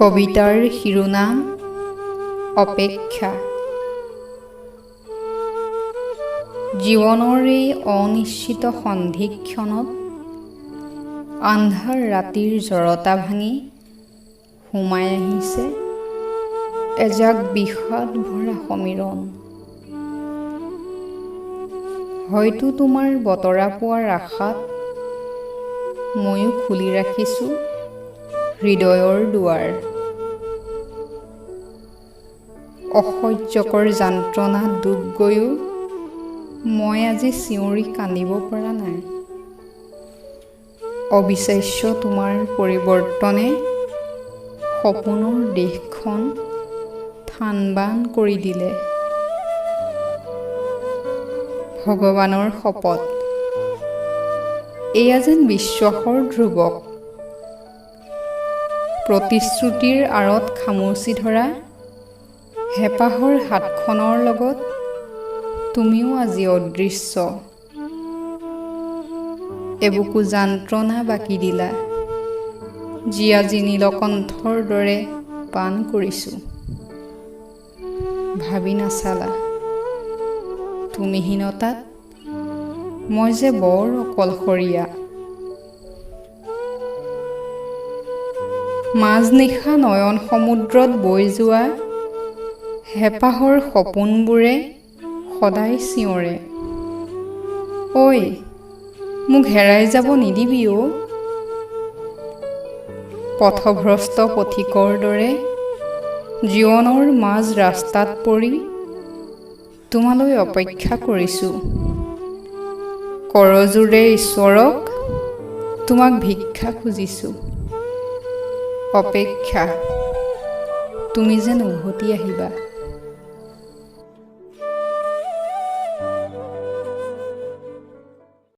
কবিতাৰ শিৰোনাম অপেক্ষা। জীৱনৰ এই অনিশ্চিত সন্ধিক্ষণত আন্ধাৰ ৰাতিৰ জড়তা ভাঙি সোমাই আহিছে এজাক বিষাদ ভৰা সমীৰণ। হয়তো তোমাৰ বতৰা পোৱাৰ আশাত ময়ো খুলি ৰাখিছোঁ হৃদয়ৰ দুৱাৰ। অসহ্যকৰ যন্ত্ৰণাত ডুব গৈও মই আজি চিঞৰি কান্দিব পৰা নাই। অবিশ্বাস্য তোমাৰ পৰিৱৰ্তনে সপোনৰ দেশখন থানবান কৰি দিলে। ভগৱানৰ শপত, এয়া যেন বিশ্বাসৰ ধ্ৰুৱক। প্ৰতিশ্ৰুতিৰ আঁৰত খামুচি ধৰা হেঁপাহৰ হাতখনৰ লগত তুমিও আজি অদৃশ্য। এবুকু যন্ত্ৰণা বাকি দিলা, যি আজি নীলকণ্ঠৰ দৰে পান কৰিছোঁ। ভাবি নাচালা তুমিহীনতাত মই যে বৰ অকলশৰীয়া। মাজনিশা নয়ন সমুদ্ৰত বৈ যোৱা হেঁপাহৰ সপোনবোৰে সদায় চিঞৰে, ঐ মোক হেৰাই যাব নিদিবি অ'। পথভ্ৰষ্ট পথিকৰ দৰে জীৱনৰ মাজ ৰাস্তাত পৰি তোমালৈ অপেক্ষা কৰিছোঁ। কৰজোৰে ঈশ্বৰক তোমাক ভিক্ষা খুজিছোঁ। অপেক্ষা, তুমি যেন উভতি আহিবা।